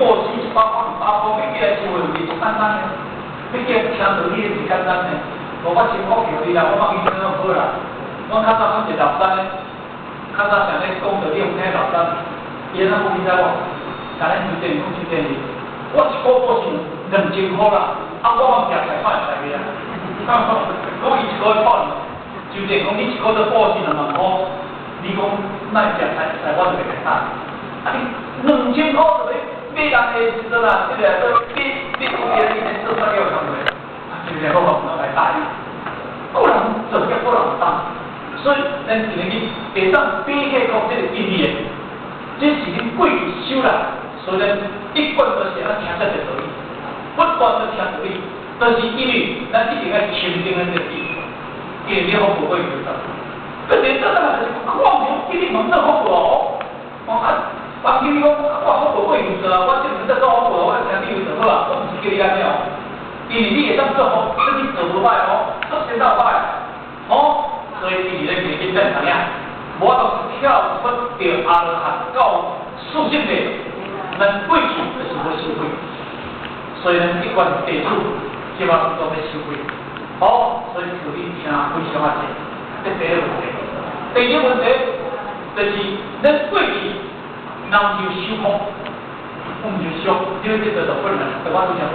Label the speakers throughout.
Speaker 1: 布施100箍200箍，欲叫來收會有簡單的，欲叫聽道理是簡單的。無我真福氣你啦，我放伊聽攏好啦。我較早講一個老三咧，較早上咧講道理有聽老三，伊按怎講你知無？共咱周正講周正是，我一箍布施2000箍啦，啊我嘛徛來看會使袂啊？講伊一箍破，周正講你一箍都布施2萬箍，你講哪會食菜會使，我就袂來打。啊你2000箍就欲買人的時陣啊，這個買買有錢以前做啥叫工課？啊，是毋是？我講來答應。個人做結個人擔，所以咱一個去會當比起講這個意義的，這是恁過去修來，所以咱一貫都是愛聽這個道理，不斷的聽道理，但是因為咱一定愛肯定咱這個意義，因為你福報會得到。個連這個就是我唔叫你問做福報哦，哦啊，當你講我福報會有做啊，我這邊在做福報，我聽你有做好啊，我毋是叫你按呢哦，因為你會當做福，你去做無歹哦，做先到歹，哦，所以伊咧記緊咱知影，無法度跳出著阿羅漢到四聖諦，咱過去就是無修慧，所以咱一貫地主，這馬攏咧修慧，好，所以求你聽非常仔濟。這第一個問題，第二個問題就是咱過去人就修福，毋就修，因為這個就困難。我拄才講，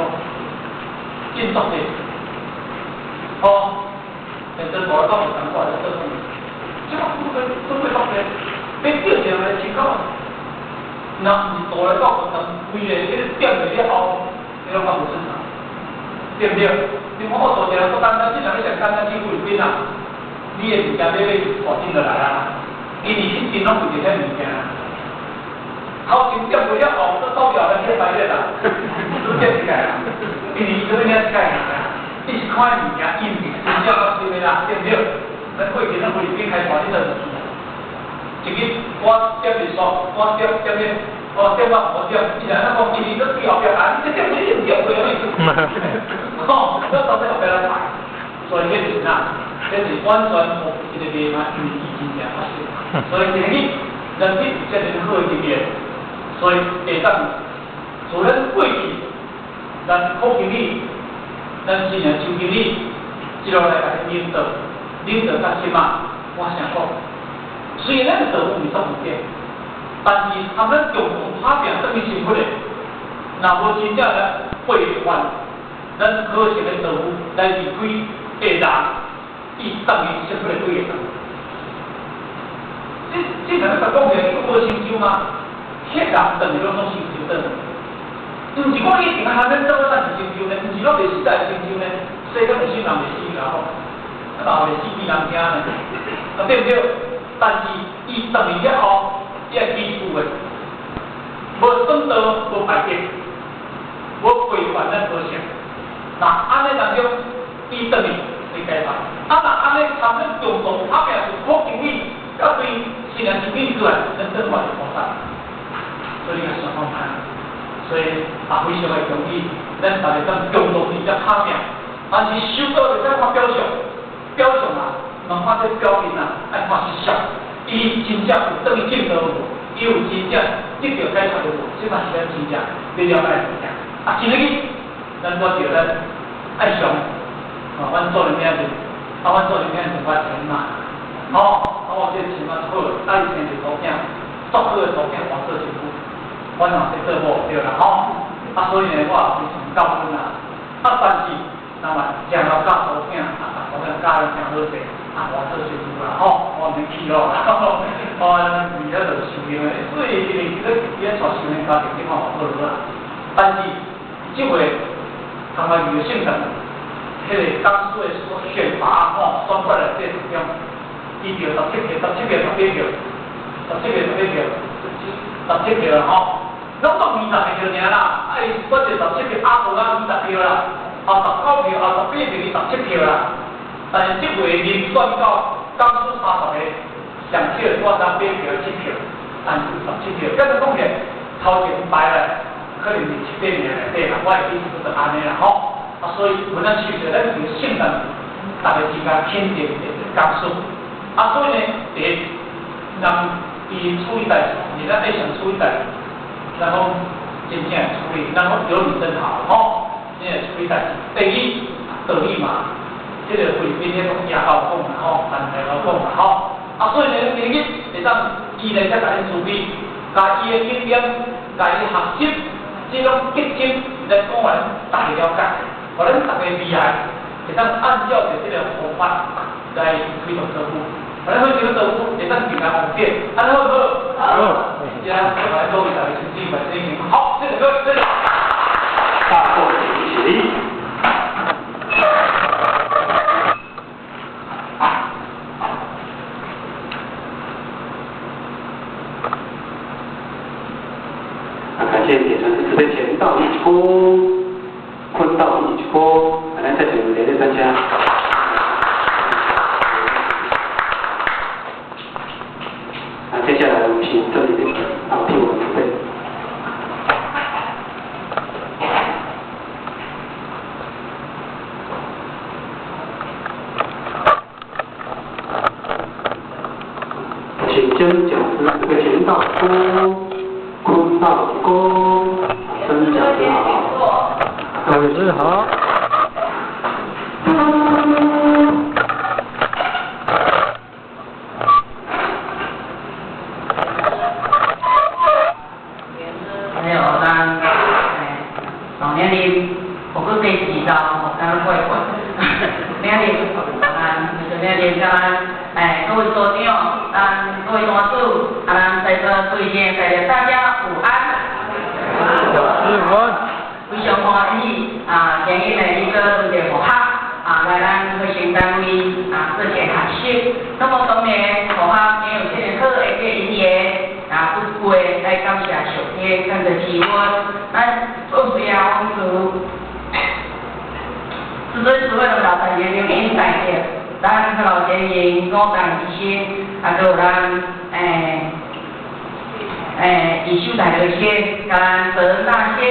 Speaker 1: 振作的，哦，現在大家講有感覺咧，做啥物？這個準備準備作的，欲叫一個來親口，若毋是大來講，就規個彼個點落了後，你攏較無正常，對毋對？你看我做一個足簡單，這人你上簡單去菲律賓啊？你的物件買買就大進就來啊！因為彼陣攏為著遐物件，頭前點過了後，都走掉來去排列啦，都點起來啊！因為伊做咩物件，伊是看物件，伊毋是真正較真的啦，對毋對？咱過去咱菲律賓開大進就去啊，一日我點日數，我點點咧，我點我無點，伊就按怎講？因為都對後壁啊，你這點你唔點過咩？吼，我到底後壁來排，所以彼就是啥？這是完全無一個袂歹，因為伊真正發生，所以第一，人體有這麼好的經驗，所以會當自咱過去，咱苦經理，咱真正修經理，一路來共你領導，領導到這馬，我想講，雖然咱的道有足有點，但是他們共同拍拚轉去成佛的，若無真正來規範咱可行的道路來離開的人，伊等於成佛的幾個人？這這兩個講起來，伊無成就嗎？彼人等於攏總成就轉。毋是講一定愛咱做咱是成就呢，毋是攏袂死才會成就呢。世間有啥人袂死啦吼？啊，嘛袂死比人驚呢？啊對毋對？但是伊轉去了後，伊愛記住的，無轉道，無敗德，無規範咱和尚。那按呢當中，伊轉去會解脫。啊，若按呢參咱共同拍拚是苦經理，甲對新娘是變過來，咱轉來是菩薩。所以你想看覓，所以啊，非常的恭喜，咱大家當共同佇遮拍拚，但是修道會使看表象，表象啊，毋看這表面啊，愛看實相。伊真正有轉去正道無？伊有真正得著解脫的無？這嘛是咱真正欲了解的物件。啊，真個去，咱拄著咱愛上，哦，阮做的名字。啊，阮做的名字我錢嘛，吼，啊，我這錢嘛足好，啊，伊生一個查某囝，足好的查某囝，活做媳婦，阮嘛是做某對啦，吼，啊，所以呢，我也非常感恩啦。啊，但是，若嘛將來教查某囝，啊，查某囝教得誠好勢，啊，活做媳婦啦，吼，我毋免去咯，哦，為了就受用的，所以因為伊咧伊咧帶受用家庭，你看嘛好啦。但是，這回同埋女性的。彼個講師的所選拔吼，選出來這當中，伊著17票、17票、18票、17票、18票、17票啦吼，攏總20票爾啦，啊伊選著17票，啊無啊20票啦，啊19票，啊18票，伊17票啦。但是這回遴選到講師30個，上少我才八票七票，但是17票，變做講起來，頭前排來可能是七八名內底啦，我會記是按呢啦吼。啊，所以阮咱受著咱這個聖誕，逐个之間肯定的講師。啊，所以呢，第一，人伊處理代誌，你咱愛想處理代誌，然後真正處理，咱講有你真好吼，真正處理代誌。第一，道理嘛，這個菲律賓迄種也夠講啦吼，凡事都講啦吼。啊，所以呢，今日會當伊來遮共恁慈悲，共伊的經驗，共伊學習，這種結晶，來講予咱大家了解，予咱大家未來會當按照著這個方法來推動道府，予咱好這個道府會當更加方便，按呢好毋好？
Speaker 2: 好。
Speaker 1: 這樣我來各位大家親自來進行。好，謝謝各位，謝謝。
Speaker 2: 大眾起立。啊，感謝點傳師慈悲前道一鞠躬，坤道一鞠躬，來再請兩位專家。啊，接下來我們請這裡的啊替我們慈悲。請曾講師慈悲前道一躬，坤道一躬，曾講師好。
Speaker 3: 老師好。
Speaker 4: 還有咱老年人，我閣第四道，我敢若怪怪。明日咱明日咱各位所長，咱各位大主，啊，咱在座各位先生，大家午安。
Speaker 3: 老師午安。
Speaker 4: 非常歡喜啊，今日呢，一個對學校啊，來咱學生單位啊做一個學習。那麼當然，學校也有這個好的這個因緣啊，不過來感謝上天，感謝賜阮，咱做雖然往事，至尊慈惠的老師爺劉英大德，咱老先生五代醫生，啊，閣有咱以修大德仙，跟德仁大仙，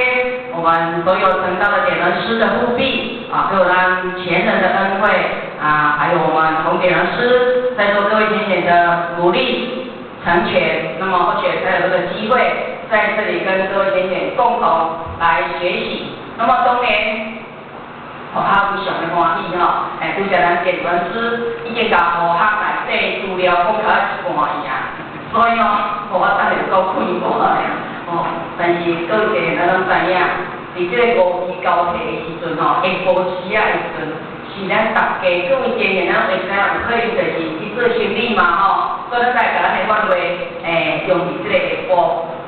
Speaker 4: 我們所有成道的點傳師的護庇，啊，還有咱前人的恩惠，啊，還有我們同點傳師在座各位淺淺的努力成全，那麼或許才有這個機會在這裡跟各位淺淺共同來學習。那麼當年，學校非常的歡喜吼，拄則咱點傳師已經共學校內底資料講到一半去啊。所以哦，予我等下就夠困過來啊！哦，但是各位咱攏知影，佇這個五季交替的時陣吼，下晡時仔的時陣，是咱大家各位成員，咱會知影有可能就是去做生理嘛吼，所以咱來共咱的法會用佇這個下晡。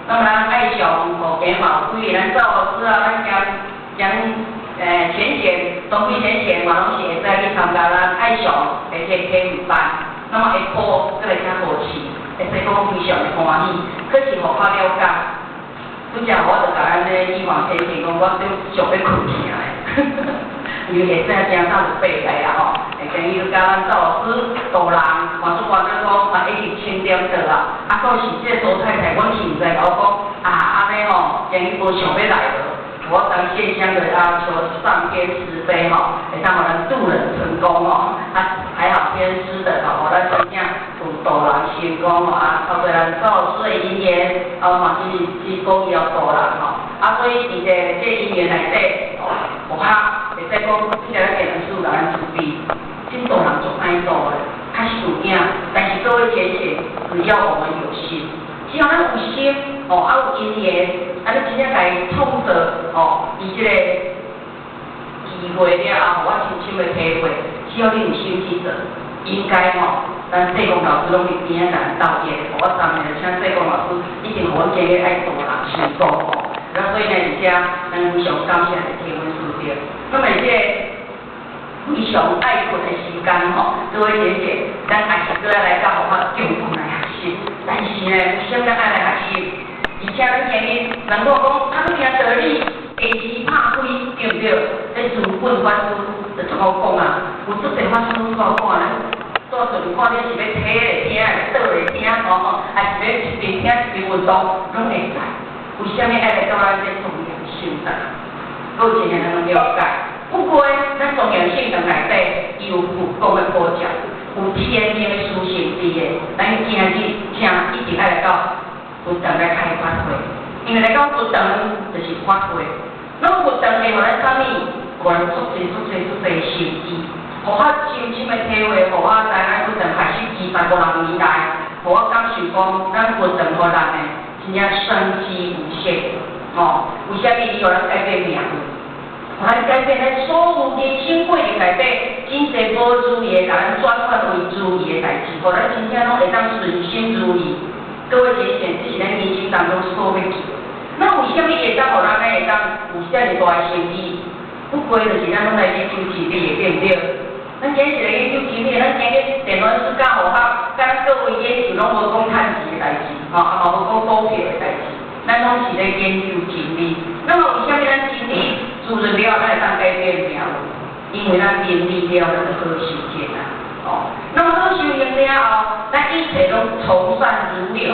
Speaker 4: 那麼咱愛上後邊嘛有幾個咱趙老師啊，咱將將前賢、東區前賢嘛，攏是會使去參加咱愛上的這個體育班。那麼下晡閣來聽報時。會使講非常的歡喜，可是予我了解，拄則我就共咱這個以往先生講，我正想欲睏去啊，因為下早真早就爬起來啊吼，會建議佮咱趙老師、大人、黃主管咱講啊，已經7點到啊，啊，閣是這個周太太，阮是毋知共我講啊，按呢吼，建議無想欲來無。我當獻香的啊，求上天慈悲吼，會當予咱渡人成功吼，啊，還好天師的吼，咱真正有渡人成功吼，啊，透過咱趙老師的因緣，啊，嘛是是講伊要渡人吼，啊，所以佇這個因緣內底，哦，學校會使講，這個咱電師共咱慈悲，這渡人足愛渡的，較實有影，但是各位淺顯，只要我們有心，只要咱有心，哦，啊有因緣。啊！你真正共伊創造哦，伊這個機會了後，我深深的體會，只要你有心去做，應該吼，咱世公老師攏佇邊仔共咱鬥熱，我昨暝就請世公老師，一定予阮今日愛渡人成功吼。啊，所以呢，佇遮咱非常感謝天文師長。那麼這個非常愛睏的時間吼，各位姐姐，咱也是閣愛來到學校共同來學習。但是呢，為啥物咱愛來學習？而且咱今日人講講，啊，你聽道理，下時拍開，對毋對？這自本法師就怎麼講啊？有足濟法師攏怎講啊？咱蹛陣看你是欲睇來聽，倒來聽吼，還是欲一邊聽一邊運動，攏會使。為啥物愛來到咱這莊嚴聖堂？各位親咱攏了解。不過，咱莊嚴聖堂內底，伊有佛光的普照，有天命的殊勝佇的。咱今日聽一定愛來到。佛堂來開法會，因為來到佛堂就是法會，那麼佛堂會予咱啥物？予咱足濟足濟足濟心意，予我深深的體會，予我知影佛堂學習二十五六年來，予我感受講，咱佛堂予人的真正生機無限，吼，為啥物伊予咱改變命運？予咱改變咱所有人生過程內底，真濟無如意的，共咱轉換為如意的代誌，予咱真正攏會當順心如意。各位節選，這是咱人生當中所欲求。那為啥物會當予咱會當有遮爾大的生機？不過就是咱攏來研究真理的，對毋對？咱今日是來研究真理，咱今日電腦師教學校，咱各位研究攏無講趁錢的代誌，吼，也嘛無講股票的代誌，咱攏是咧研究真理。那麼為啥物咱真理滋潤了，咱會當改變命運？因為咱明理了，咱就好修行啊，哦。那麼好修行了後，咱一切攏從善如流。